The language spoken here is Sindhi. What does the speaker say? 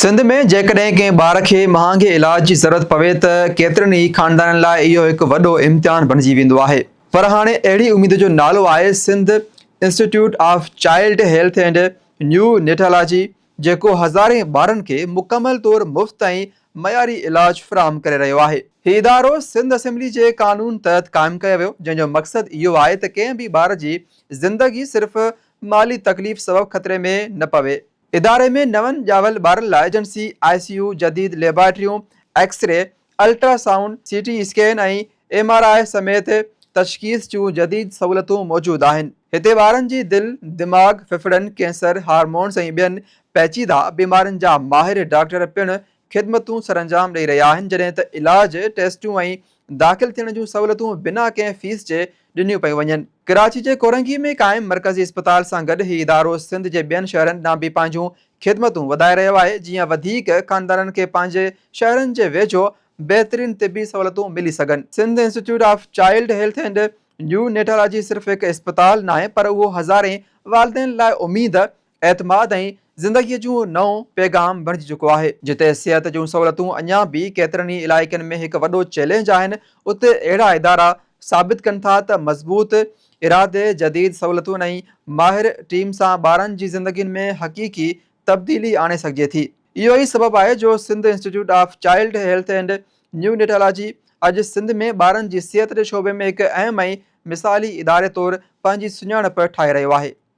سنڌ ۾ جيڪڏهن ڪنهن ٻار کي مهانگي علاج جي ضرورت پوي ته ڪيترن ئي خاندانن لاء اهو هڪ وڏو امتحان بڻجي ويندو آهي پر هاڻي اهڙي اميد جو نالو آهي Sindh institute of child health and neonatology جيڪو هزارين ٻارن کي مڪمل طور مفت ۽ معياري علاج فراهم ڪري رهيو آهي. هي ادارو سنڌ اسيمبلي جي قانون تحت قائم ڪيو ويو جنهن جو مقصد اهو آهي ته ڪنهن به ٻار جي زندگي صرف مالي تڪليف سبب خطري ۾ نه پوي. اداري ۾ نون ڄاول ٻارن لاء ايجنسي، آء سي يو، جديد ليبارٽريون، X ray, ultrasound, C T scan ۽ M R I سميت تشخيص جون جديد سهولتون موجود آهن. هتي ٻارن جي دل، دماغ، ڦڦڙن، ڪينسر، هارمونز ۽ ٻين پيچيده بيمارين جا ماهر ڊاڪٽر پڻ خدمتون سرانجام ڏئي رهيا آهن جڏهن ته علاج، ٽيسٽون ۽ داخل ٿيڻ جون سهولتون بنا ڪنهن فيس جي ڏنيون پيون وڃن. ڪراچي جي ڪورنگي ۾ قائم مرڪزي اسپتال سان گڏ هي ادارو سنڌ جي ٻين شهرن ڏانهن به پنهنجون خدمتون وڌائي رهيو آهي جيئن وڌيڪ خاندانن کي پنهنجي شهرن جي ويجهو بهترين طبي سهولتون ملي سگهن. Sindh institute of child health and neonatology صرف هڪ اسپتال ناهي پر اهو هزارين والدين لاء اميد، اعتماد ۽ زندگيء جون نئون پيغام بڻجي چڪو آهي. جتي صحت جون سهولتون اڃا به ڪيترن ئي علائقن ۾ هڪ وڏو چئلينج آهن، اتي اهڙا ادارا ثابت ڪن ٿا ته مضبوط ارادي، جديد سهولتن ۽ ماهر ٽيم سان ٻارن جي زندگين ۾ حقيقي تبديلي آڻي سگهجي ٿي. اهو ئي سبب آهي جو Sindh institute of child health and neonatology اڄ سنڌ ۾ ٻارن جي صحت جي شعبي ۾ هڪ اهم ۽ مثالي اداري طور پنهنجي سڃاڻپ ٺاهي رهيو آهي.